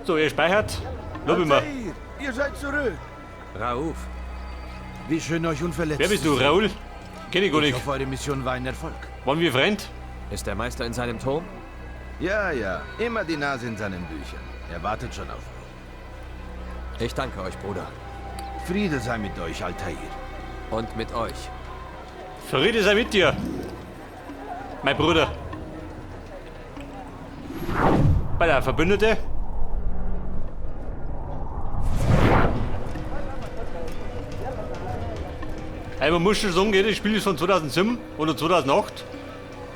So, ihr speichert. Lob ich mal. Altair, ihr seid zurück. Raouf, Wie schön, euch unverletzt Wer bist zu du, sehen. Raoul? Kenn ich gar Ich nicht. hoffe, eure Mission war ein Erfolg. Waren wir Freund? ist der Meister in seinem Turm? Ja, ja, immer die Nase in seinen Büchern. Er wartet schon auf mich. Ich danke euch, Bruder. Friede sei mit euch, Altair. Und mit euch. Friede sei mit dir. Mein Bruder. Bei der Verbündete. Ey, man muss schon sagen, das Spiel ist von 2007 oder 2008.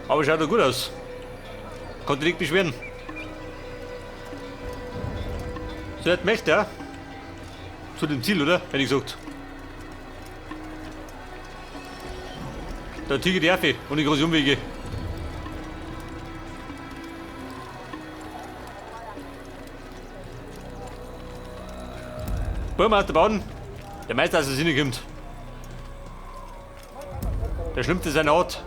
Aber schaut doch gut aus. Konnte nicht beschweren. So, jetzt möchte er. Zu dem Ziel, oder? Hätte ich gesagt. Der Tiger darf ich, ohne große Umwege. Bäume aus der Bahn. Der Meister aus der Sinne kommt. Der Schlimmste seiner Art.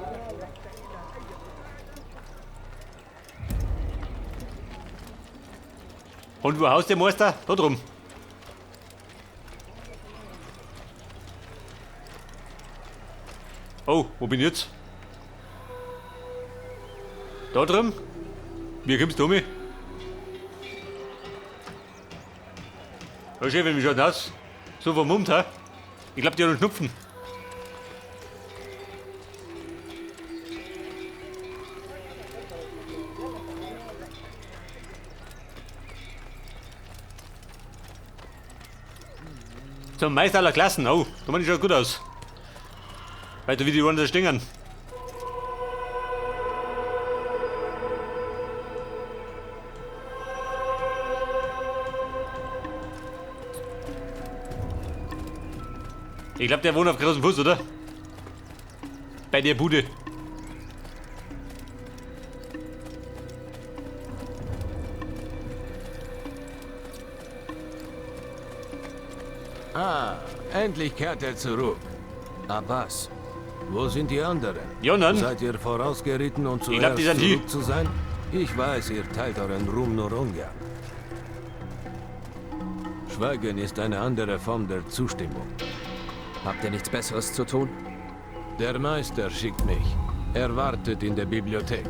Und wo haust der Meister? Da drum. Oh, wo bin ich jetzt? Da drin? Wie kommst du um mich? Ja, Chef, wie schaut denn aus? So vermummt, hä? Ich glaub, die hat einen Schnupfen. Zum Meister aller Klassen. Oh, da man schaut gut aus. Weiter wie die Ohren da stehen. Ich glaube, der wohnt auf großem Fuß, oder? Bei der Bude. Ah, endlich kehrt er zurück. Abbas, Wo sind die anderen? Ja, dann. Seid ihr vorausgeritten, um Ich glaub, zuerst die sind zurück hier. zu sein? Ich weiß, ihr teilt euren Ruhm nur ungern. Schweigen ist eine andere Form der Zustimmung. habt ihr nichts Besseres zu tun? Der Meister schickt mich. Er wartet in der Bibliothek.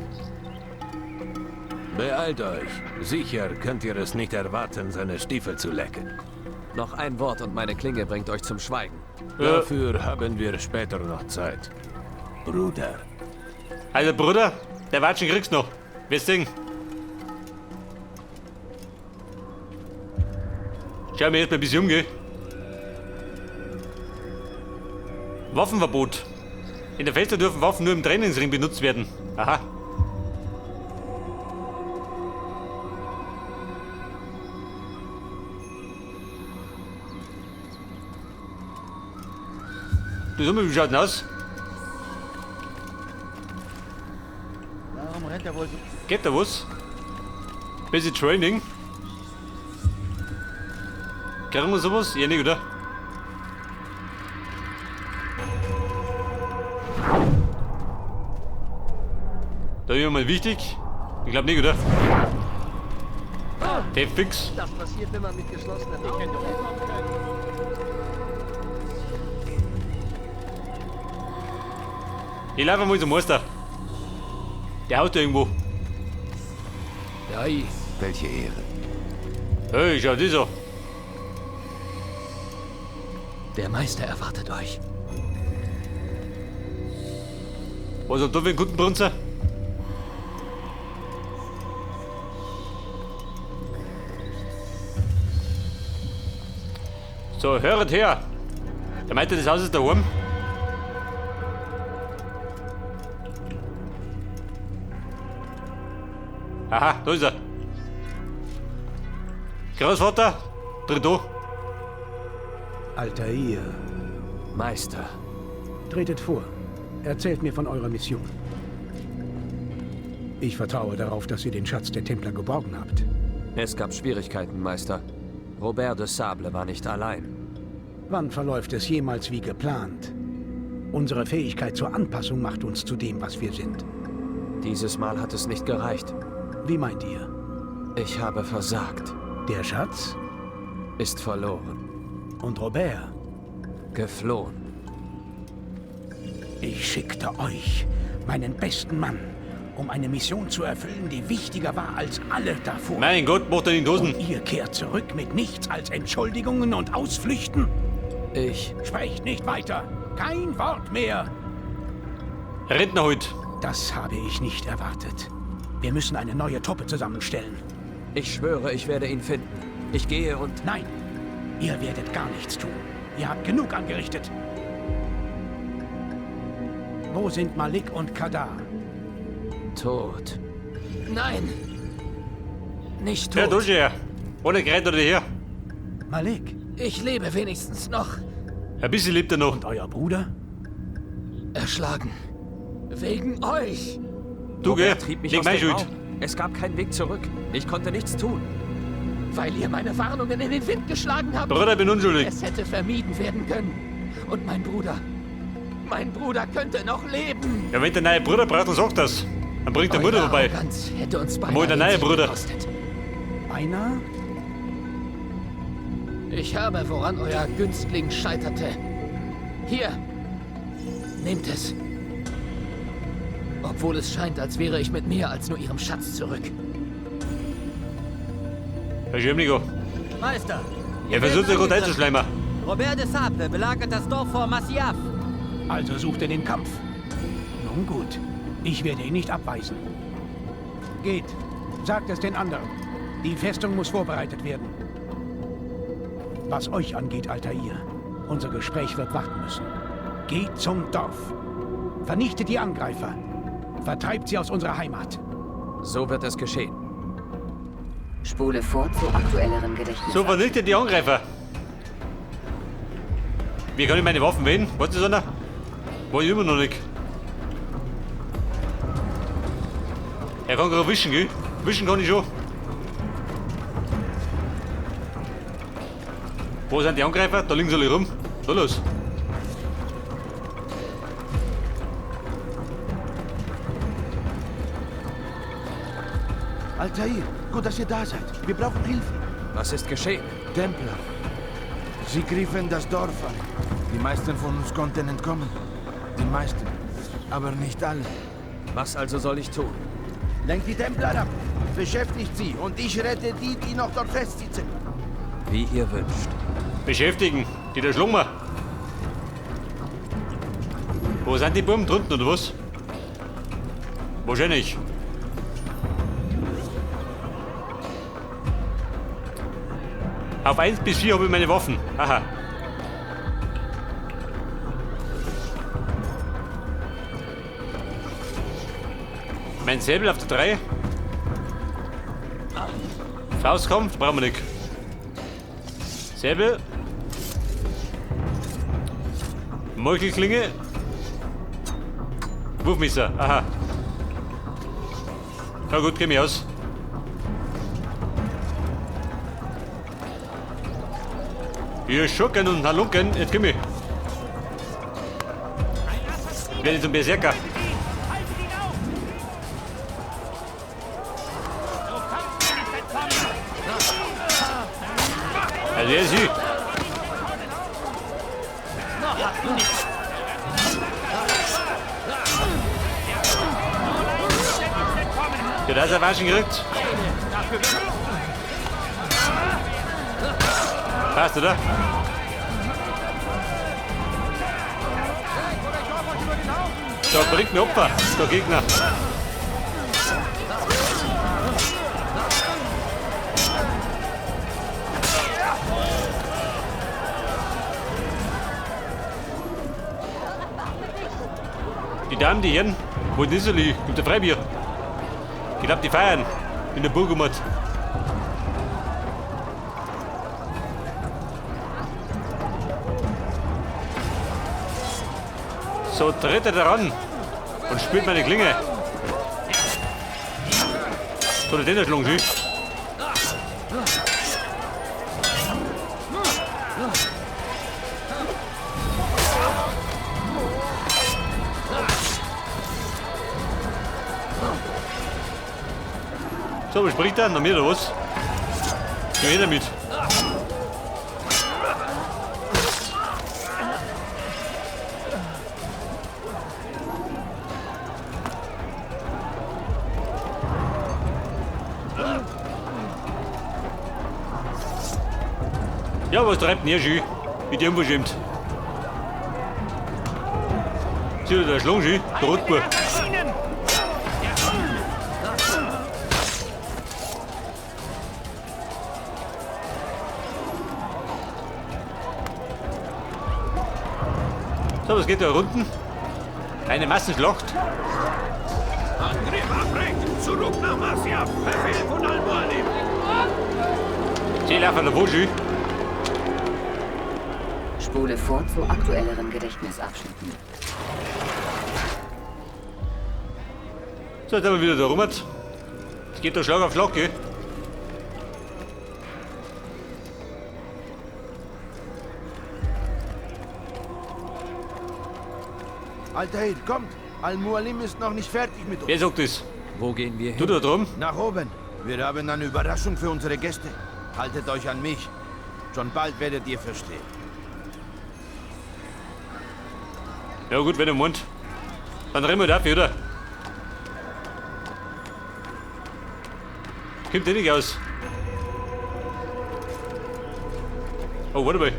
Beeilt euch. Sicher könnt ihr es nicht erwarten, seine Stiefel zu lecken. Noch ein Wort und meine Klinge bringt euch zum Schweigen. Dafür haben wir später noch Zeit. Bruder. Also Bruder, der Watschen kriegst noch. Wirst sehen. Schau mir erst mal ein bisschen um, gell? Waffenverbot. In der Festung dürfen Waffen nur im Trainingsring benutzt werden. Aha. Du Summe, wie schaut denn aus? Warum rennt er wohl so? Geht da was? Busy Training? Kriegen wir sowas? Ja, nicht, oder? Da ist mal wichtig. Ich glaube nicht, oder? Der fix. Das passiert, wenn man mit geschlossenen Augen. Ich laufe mal zum Meister. Der haut da irgendwo. Ei, Welche Ehre. Hey, schau das an. der Meister erwartet euch. Was hat da für einen guten Brunzer? So, höret her! Der meinte, das Haus ist daheim. Aha, da ist er. Großvater, tritt an. Altair, Meister, tretet vor. Erzählt mir von eurer Mission. Ich vertraue darauf, dass ihr den Schatz der Templer geborgen habt. es gab Schwierigkeiten, Meister. Robert de Sable war nicht allein. Wann verläuft es jemals wie geplant? Unsere Fähigkeit zur Anpassung macht uns zu dem, was wir sind. Dieses Mal hat es nicht gereicht. Wie meint ihr? Ich habe versagt. Der Schatz? Ist verloren. Und Robert? Geflohen. Ich schickte euch, meinen besten Mann, um eine Mission zu erfüllen, die wichtiger war als alle davor. Mein Gott, macht er in die Dosen. Und ihr kehrt zurück mit nichts als Entschuldigungen und Ausflüchten? Ich... Sprecht nicht weiter! Kein Wort mehr! Rentner heute. Das habe ich nicht erwartet. Wir müssen eine neue Truppe zusammenstellen. Ich schwöre, ich werde ihn finden. Ich gehe und... Nein! Ihr werdet gar nichts tun. Ihr habt genug angerichtet. Wo sind Malik und Kadar? Tot. Nein! Nicht tot. Ja, durch her. Ohne Gerät oder her. Malik? Ich lebe wenigstens noch. Ein bisschen lebt er noch. Und euer Bruder? Erschlagen. Wegen euch. Du, gell? Trieb mich Leg aus meine dem Schuld. Raum. Es gab keinen Weg zurück. Ich konnte nichts tun. Weil ihr meine Warnungen in den Wind geschlagen habt. Bruder, ich bin unschuldig. Es hätte vermieden werden können. Und mein Bruder. Mein Bruder könnte noch leben. Ja, wenn der neue Bruder braucht, dann sagt das. Dann bringt der Mutter Eure vorbei. Arroganz hätte uns Wo beinahe der neue den Sieg Bruder? gekostet. Beinahe? Ich habe, woran euer Günstling scheiterte. Hier. Nehmt es. Obwohl es scheint, als wäre ich mit mehr als nur ihrem Schatz zurück. Herr Schirmnigo. Meister! Er versucht sich gut einzuschleimen. Robert de Sable belagert das Dorf vor Masyaf. Also sucht er den Kampf. Nun gut, ich werde ihn nicht abweisen. Geht, sagt es den anderen. Die Festung muss vorbereitet werden. Was euch angeht, Altair, unser Gespräch wird warten müssen. Geht zum Dorf. Vernichtet die Angreifer. Vertreibt sie aus unserer Heimat. So wird es geschehen. Spule vor zu aktuelleren Gedächtnis. So, vernichtet die Angreifer. Wie kann ich meine Waffen wählen? Was ist einer? War ich immer noch nicht. Er kann gerade wischen, gell? Wischen kann ich schon. Wo sind die Angreifer? Da liegen sie alle rum. Da los. Altair, gut, dass ihr da seid. Wir brauchen Hilfe. Was ist geschehen? Templer. Sie griffen das Dorf an. Die meisten von uns konnten entkommen. Die meisten, aber nicht alle. Was also soll ich tun? Lenkt die Templer ab. Beschäftigt sie und ich rette die, die noch dort festsitzen. Wie ihr wünscht. Beschäftigen. Die da schlagen wir. Wo sind die Buben? Drunten oder was? Wahrscheinlich. Auf 1 bis 4 habe ich meine Waffen. Aha. Mein Säbel auf der 3. Faustkampf brauchen wir nicht. Säbel. Meuchelklinge. Wurfmesser, aha. Na gut, geh mir aus. Ihr Schurken und Halunken, jetzt komm ich. Werde zum Berserker. Also er ist hier. Ja, da ist er Waschen gekriegt. Passt, oder? Da bringt mir Opfer, der Gegner. Die Damen, die Herren, wo ist sie? Gibt ein Freibier. Ich glaub, die feiern in der Burgumert. So tritt er daran und spürt meine Klinge. So, den erschlagen sie. So, was spricht er? Nach mir oder was? Geh damit. Ja, was treibt denn hier schön? Wie die unverschämt. Sieh dir der Schlong schön, der Rotbub. So, was geht da unten? Eine Massenschlacht. Angriff abbrechen! Zurück nach Masyaf! Befehl von Al-Mualim! Sie laufen davon schön. Spule vor zu aktuelleren Gedächtnisabschnitten. So, jetzt sind wir wieder da rum. Es geht da Schlag auf Schlag, gell? Altair, kommt! Al-Mualim ist noch nicht fertig mit uns. Wer sagt das? Wo gehen wir hin? Du da drum? Nach oben. Wir haben eine Überraschung für unsere Gäste. Haltet euch an mich. Schon bald werdet ihr verstehen. Ja gut, wenn ihr meint. Dann rennen wir dafür, oder? Kommt eh nicht aus. Oh, warte mal.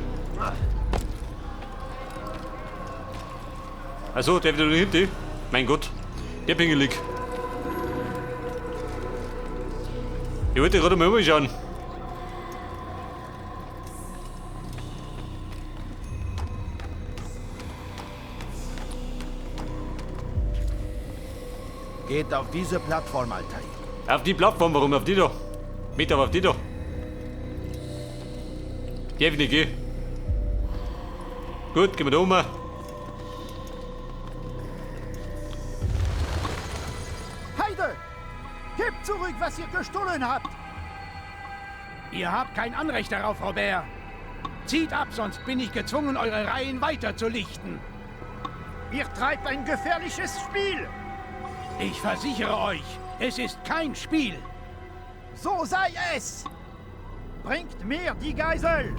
Achso, der wieder da hinten. Mein Gott, der pingelig. Ich wollte gerade mal umschauen. Geht auf diese Plattform, Altair. Auf die Plattform, warum auf die da? Mit aber auf die da. Die ich nicht gehen. Gut, gehen wir da um. Heide! Gebt zurück, was ihr gestohlen habt! Ihr habt kein Anrecht darauf, Robert. Zieht ab, sonst bin ich gezwungen, eure Reihen weiter zu lichten. Ihr treibt ein gefährliches Spiel. Ich versichere euch, es ist kein Spiel. So sei es. Bringt mir die Geisel.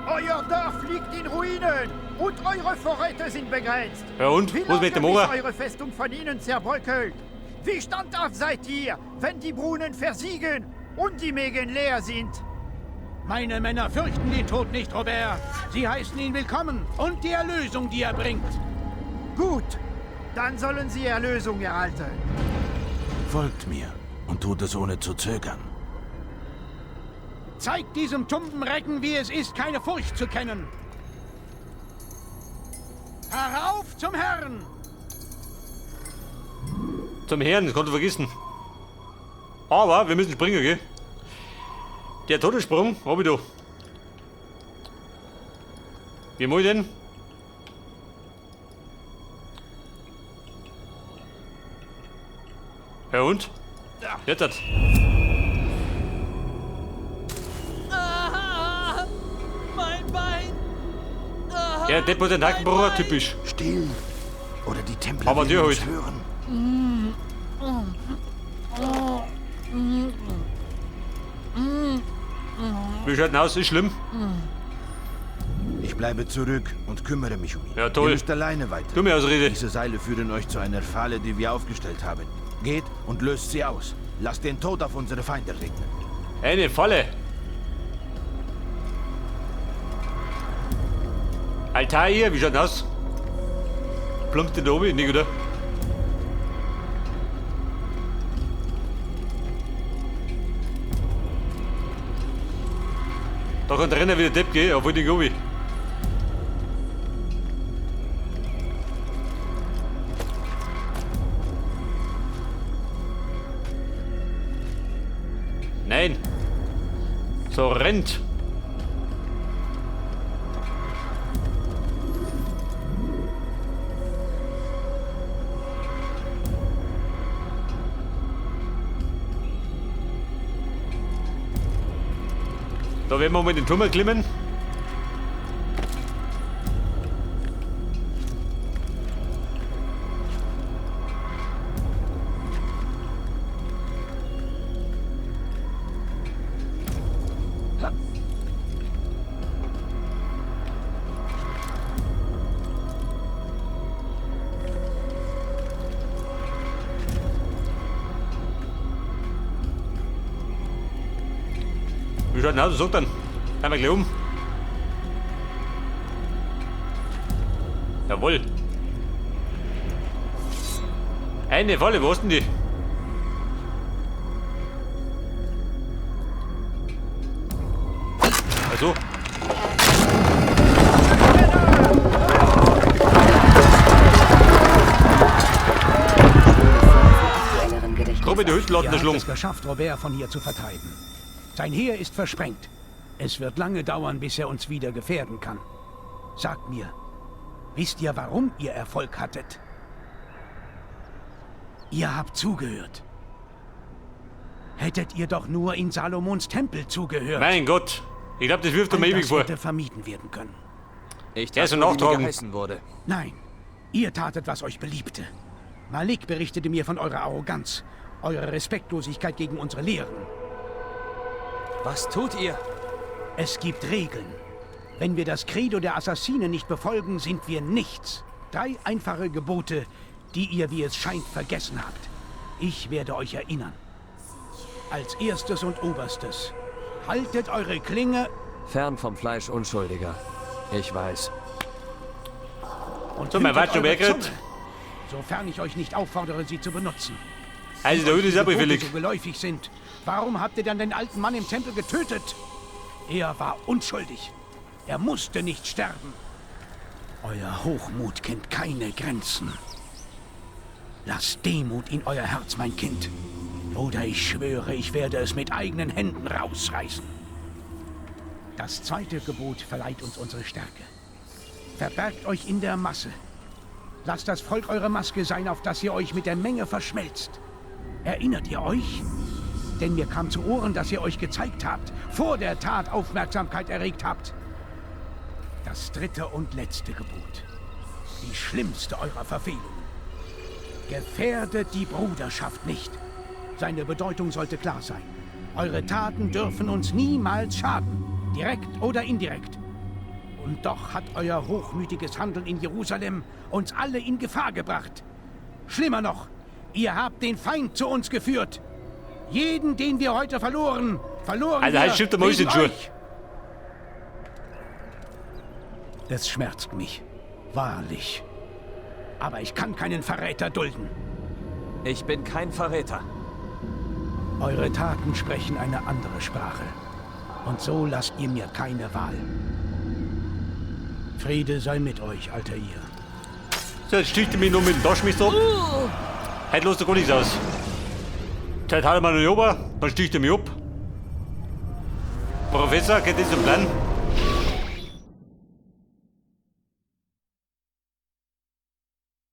Euer Dorf liegt in Ruinen und eure Vorräte sind begrenzt. Ja und? Wie Was mit dem lange, Ohr? bis eure Festung von ihnen zerbröckelt? Wie standhaft seid ihr, wenn die Brunnen versiegen und die Mägen leer sind? Meine Männer fürchten den Tod nicht, Robert. Sie heißen ihn willkommen und die Erlösung, die er bringt. Gut, dann sollen sie Erlösung erhalten. Folgt mir und tut es ohne zu zögern. Zeigt diesem tumben Recken, wie es ist, keine Furcht zu kennen. Herauf zum Herrn! Zum Herrn, das kannst du vergessen. Aber wir müssen springen, gell? Der Todessprung, hab ich da. Wie mach ich denn? Ja und? Jetzt hat. Ah, mein Bein! Ah, Ja, Depp hat den Hackenbruch, typisch. Still! Oder die Templer Aber werden dir uns halt. hören. Wie schaut denn aus? Ist schlimm. Ich bleibe zurück und kümmere mich um ihn. Ja, toll. Ihr müsst alleine weiter. Dumme Ausrede. Diese Seile führen euch zu einer Falle, die wir aufgestellt haben. Geht und löst sie aus. Lasst den Tod auf unsere Feinde regnen. Eine Falle. Altair, wie schaut denn aus? Plumpt der da oben? Nicht, oder? Da kann der Renner wieder Depp gehen, obwohl die oben. Nein. So rennt. Da werden wir mal den Turm erklimmen. Wie schaut denn aus? Was sagt dann? Haben wir gleich um. Jawohl. Eine Falle, wo ist denn die? Also. Gruppe die Hüttenlatten Ihr habt erschlungen. es geschafft, Robert von hier zu vertreiben. Sein Heer ist versprengt. Es wird lange dauern, bis er uns wieder gefährden kann. Sagt mir, wisst ihr, warum ihr Erfolg hattet? Ihr habt zugehört. Hättet ihr doch nur in Salomons Tempel zugehört. Mein Gott. Ich glaube, das wirft er mir All ewig das vor. hätte vermieden werden können. Ich Der tat ist ein nur, wie mir Nachtragen. geheißen wurde. Nein, ihr tatet, was euch beliebte. Malik berichtete mir von eurer Arroganz, eurer Respektlosigkeit gegen unsere Lehren. Was tut ihr? Es gibt Regeln. Wenn wir das Credo der Assassinen nicht befolgen, sind wir nichts. 3 einfache Gebote, die ihr, wie es scheint, vergessen habt. Ich werde euch erinnern. Als erstes und oberstes, haltet eure Klinge fern vom Fleisch Unschuldiger. Ich weiß. und So, mein hütet Watsch, eure wer Zunge, sofern ich euch nicht auffordere, sie zu benutzen. Also, der Hütte ist Die auch Gebote befehlig. so geläufig sind, warum habt ihr dann den alten Mann im Tempel getötet? Er war unschuldig. Er musste nicht sterben. Euer Hochmut kennt keine Grenzen. Lasst Demut in euer Herz, mein Kind. Oder ich schwöre, ich werde es mit eigenen Händen rausreißen. Das zweite Gebot verleiht uns unsere Stärke. Verbergt euch in der Masse. Lasst das Volk eure Maske sein, auf dass ihr euch mit der Menge verschmelzt. Erinnert ihr euch? Denn mir kam zu Ohren, dass ihr euch gezeigt habt, vor der Tat Aufmerksamkeit erregt habt. Das dritte und letzte Gebot. Die schlimmste eurer Verfehlungen. Gefährdet die Bruderschaft nicht. Seine Bedeutung sollte klar sein. Eure Taten dürfen uns niemals schaden, direkt oder indirekt. Und doch hat euer hochmütiges Handeln in Jerusalem uns alle in Gefahr gebracht. Schlimmer noch, ihr habt den Feind zu uns geführt. Jeden, den wir heute verloren, verloren Also, wir halt, schiebt der Mäuse in wegen die Schuhe. euch. Es schmerzt mich, wahrlich. Aber ich kann keinen Verräter dulden. Ich bin kein Verräter. Eure Taten sprechen eine andere Sprache. Und so lasst ihr mir keine Wahl. Friede sei mit euch, alter ihr. So, jetzt sticht er mich noch mit dem Taschenmesser ab. Heute lässt er gar nichts aus. Heute haut er mir noch runter, dann sticht er mich ab. Professor, geht das zum Plan?